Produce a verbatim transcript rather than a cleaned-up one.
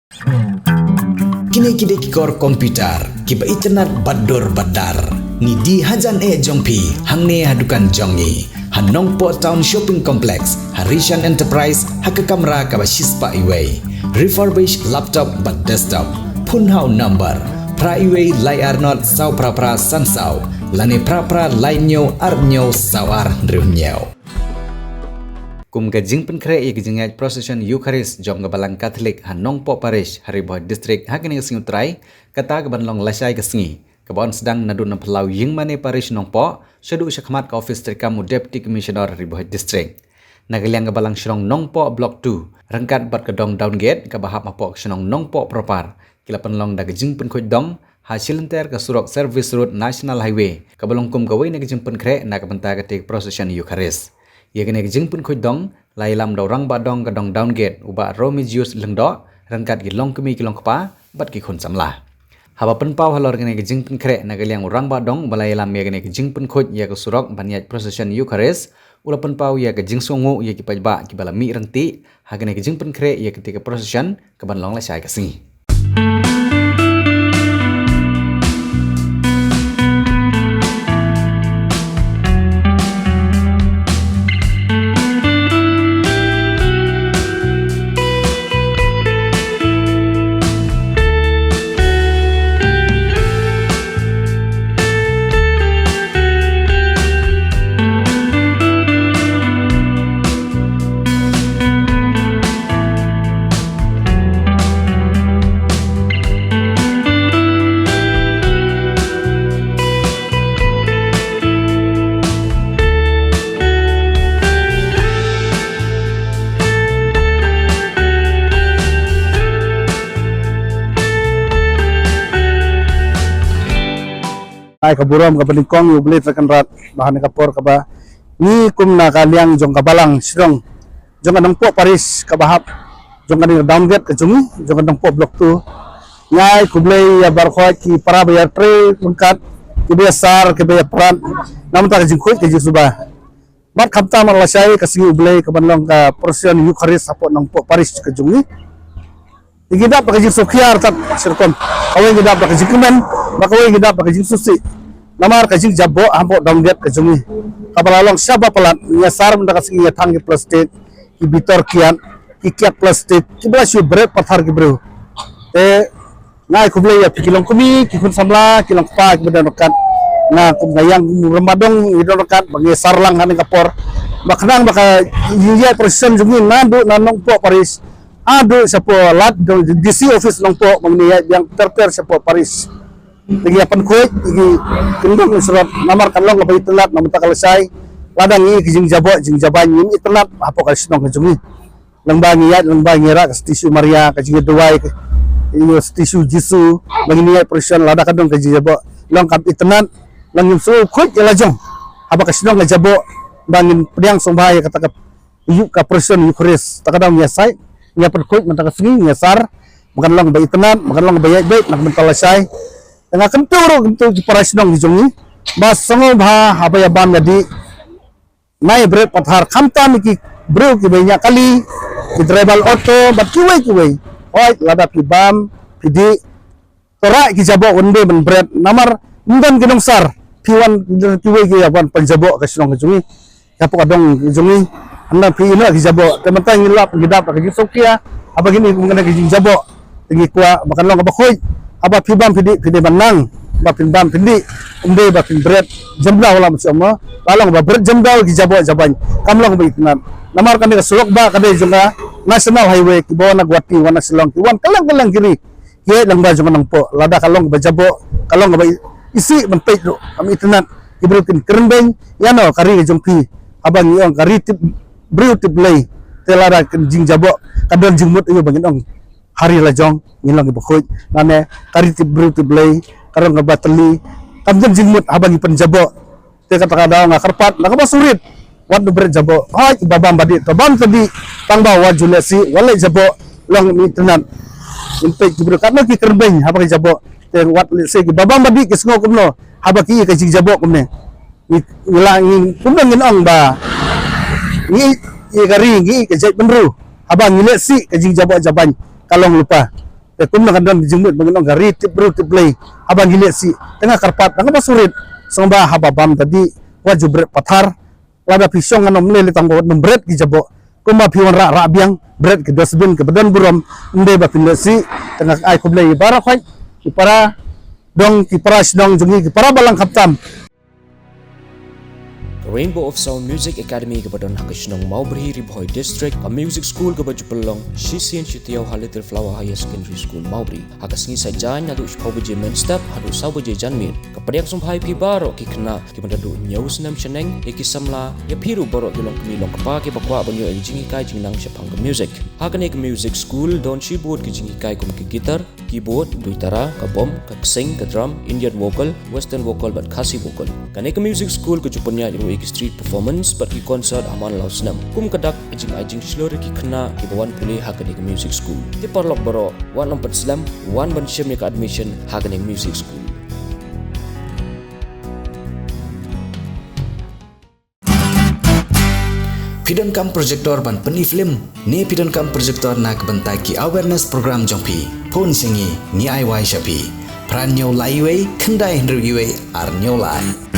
Kine ki dei ki kor computer kiba itynnad bad dur bad dar. Ngi die hajan eh jong phi hangne ha dukan jong ngi ha Nongpoh Town Shopping Complex, ha Rishan Enterprise, ha ka kamra kaba shispah iwei. Refurbished laptop bad desktop. Phone ha u number phra iwei lai ar not saw phra phra san saw lane phra phra lai hynñiew ar hynñiew saw ar hynriew hynñiew. Kum ka jingpynkhreh ïa ka jingïaid procession Eucharist jong ka Balang Katholik ha Nongpoh Parish ha Ri Bhoi District ha kane ka sngi U Trai, kata kaban long lashai ka sngi, kaba yn sdang naduh na phyllaw Ïingmane Parish Nongpoh shaduh shakhmat ka office treikam u Deputy Commissioner Ri Bhoi District. Na ka liang ka Balang Shnong Nongpoh Block two ryngkat bad ka dong Down Gate kaba hap hapoh ka shnong Nongpoh proper, ki la pynlong da ka jingpynkhuid dong ha shilynter ka surok Service Road National Highway, kaba long kum kawei na ka jingpynkhreh na ka bynta katei ka procession Eucharist. Ïa kane ka jingpynkhuid dong la ïalam da u Rangbah Dong ka dong Down Gate, u Bah Romigius Lyngdoh, ryngkat ki longkmie ki longkpa bad ki khun samla. Haba pynpaw halor kane ka jingpynkhreh na ka liang u Rangbah Dong uba la ïalam ïa kane ka jingpynkhuid ïa ka surok ban ïaid procession Eucharist, u la pynpaw ïa ka jingsngewnguh ïa ki paidbah kiba la mih ryntih ha kane ka jingpynkhreh ïa katei ka procession kaban long lashai ka sngi. Ai ka burom kaba nyngkong ïa U Blei Trai Kynrad ba ha kane ka por kaba ngi kum na ka liang jong ka Balang Shnong jong ka Nongpoh Parish kaba hap jong kane ka Down Gate ka jong ngi jong ka Nongpoh Block two. Ngi ai khublei ïa baroh ki para ba ïatrei ryngkat kiba ïasar kiba ïapyrkhat na ka bynta ka jingkhuid ka jingsuba. Bad khamtam lashai ka sngi U Blei kaban long ka procession Eucharist hapoh Nongpoh Parish ka jong ngi. Ngi dap da ka jingsngewkhia artat serokom. Kawei ngi dap da ka jingkmen, bad kawei ngi dap da ka jingsngewsih. Namar ka jingjaboh hapoh Down Gate ka jong ngi kaba la long shaba palat, ngi ïasar mynta ka sngi ïa thang ki plastik, ki bitor kiad, ki kiad plastik, kiba la shu bret pathar ki briew. Te nga ai khublei ïa phi ki longkmie, ki khun samla, ki longkpa kiba don ryngkat. Nga kum nga ïa kum u Rangbah Dong ngi don ryngkat ba ngi ïasar lang ha kane ka por. Ba khnang ba ka ïing ïaid procession jong ngi naduh na Nongpoh Parish haduh shapoh lad D C office Nongpoh ba ngin ïaid biang ter ter shapoh parish. Te ngi ïa pynkhuid, ngi kyndong ngi srot namar kan long kaba itynnad na ka bynta ka lashai. Lada ngi ïoh ki jingjaboh jingjabaiñ ngim itynnad hapoh ka shnong ka jong ngi. Lyngba ngi ïaid, lyngba ngi rah ka statue Maria, ka jingïaduwai ka, ïa statue Jisu, ba ngin ïaid procession lada ka don ka jingjaboh. Long kaba itynnad, long ngim sngewkhuid ïa la jong haba ka shnong ka jaboh, ba ngin pdiang sngewbha ïa kata ka ïuh ka procession Eucharist. Ta ka daw ngi ïasaid, ngi ïa pynkhuid mynta ka sngi, ngi ïasar ba kan long ba itynnad, ba kan long ba ïaid beit na ka bynta lashai. Te nga kyntu ruh, kyntu ki para shnong ki jong ngi ba sngewbha haba ïa bam ïa dih, nai bret pathar, khamtam ïa ki briew kiba ñiah kali, ki driver auto bad kiwei kiwei. Hooid, lada phi bam phi dih, to rah ïa ki jaboh, ym dei ban bret namar ym don ki nongsar. Phi wan, kiwei ki ïa wan pynjaboh ka shnong ka jong ngi, hapoh ka dong ka jong ngi. Hynda phi ïeh noh ki jaboh, te mynta ngi lap ngi dap da ka jingsngewkhia haba kine kum kane ka jingjaboh. Te ngi kwah ba kan long kaba khuid. Haba phi bam phi dih, phi dei ban nang ba phin bam phin dih, ym dei ba phin bret jemdaw. La long ba bret jemdaw ki jaboh jabaiñ, kam long ba itynnad. Namar kane ka surok ba ka dei jong ka National Highway, kiba wan na Guwahati, wan na Shillong, ki wan kylleng kylleng ki ri, ki ïaid lyngba jong ka Nongpoh. Lada ka long kaba jaboh, ka long kaba isih ban peit ruh, kam itynnad. Ki briew kin kren beiñ, ïa no ka ri ka jong phi. Haba ngi ong ka ri tip briew tip Blei, te lada ka jingjaboh ka don jingmut aïu ba ngin ong ha ri la jong ngin long kiba khuid? Lane ka ri tip briew tip Blei ka long kaba tylli, kam don jingmut haba ngi pynjaboh. Te kata ka daw nga kyrpad na kaba surit, wat nu bret jaboh. Hooid, kiba bam ba dih to bam to dih, tang ba wat ju leh sih, wat leh jaboh, long ym itynnad. Ngin peit ki briew katno ki kren beiñ haba ki jaboh. Te wat leh sih, kiba bam ba dih ki sngew kumno haba ki ïohi ka jingjaboh kumne? Ngi, ngi la, ngi kumno ngin ong ba ngi ïeit ïa ka ri, ngi ïeit ka jaitbynriew haba ngi leh sih ka jingjaboh jabaiñ, ka long lypa. Te kumno kan don jingmut ba ngi ong ka ri tip briew tip Blei. Haba ngi leit sih, te nga kyrpad, nga ba surit. Sngewbha haba bam ta dih, wat ju bret pathar. Lada phi shong ngan ym leh leh tang ba wat nym bret ki jaboh. Kumba phi wanrah rah biang, bret ki dustbin kiba don burom, ym dei ba phin leit sih. Te nga ai khublei ïa baroh khoit, ki para dong, ki para shnong jong ngi, ki para balang khamtam. Ka Rainbow of Sound Music Academy kaba don ha ka shnong Mawbri, Ri Bhoi District, ka music school kaba ju pynlong shisien shi taïew ha Little Flower Higher Secondary School Mawbri. Ha ka sngi Saitjaiñ naduh shiphew baje mynstep haduh saw baje janmiet. Ka pdiang sngewbha ïa phi baroh ki khynnah kiba naduh hynñiew snem shaneng, ïa ki samla, ïa phi ruh baroh ki longkmie longkpa kiba kwah ban ïoh ïa ka jinghikai jingnang shaphang ka music. Ha kane ka music school don shibun ki jinghikai kum ka guitar, keyboard, duitara, ka bom, ka ksing, ka drum, Indian vocal, western vocal bad Khasi vocal. Kane ka music school ka ju pynïaid ruh ïa ki street performance bad ki concert ha man la u snem. Kum ka dak ka jingai jingshlur ïa ki khynnah kiba wan pule ha kane ka music school. Te paralok baroh, wat nym pynslem, wan ban shim ïa ka admission ha kane ka music school. Phi donkam projector ban pyni film ne phi donkam projector na ka bynta ki awareness program jong phi? Phone sha ngi, ngi ai wai sha phi. Phra hynñiew lai wei, khyndai hynriew wei, ar hynñiew lai.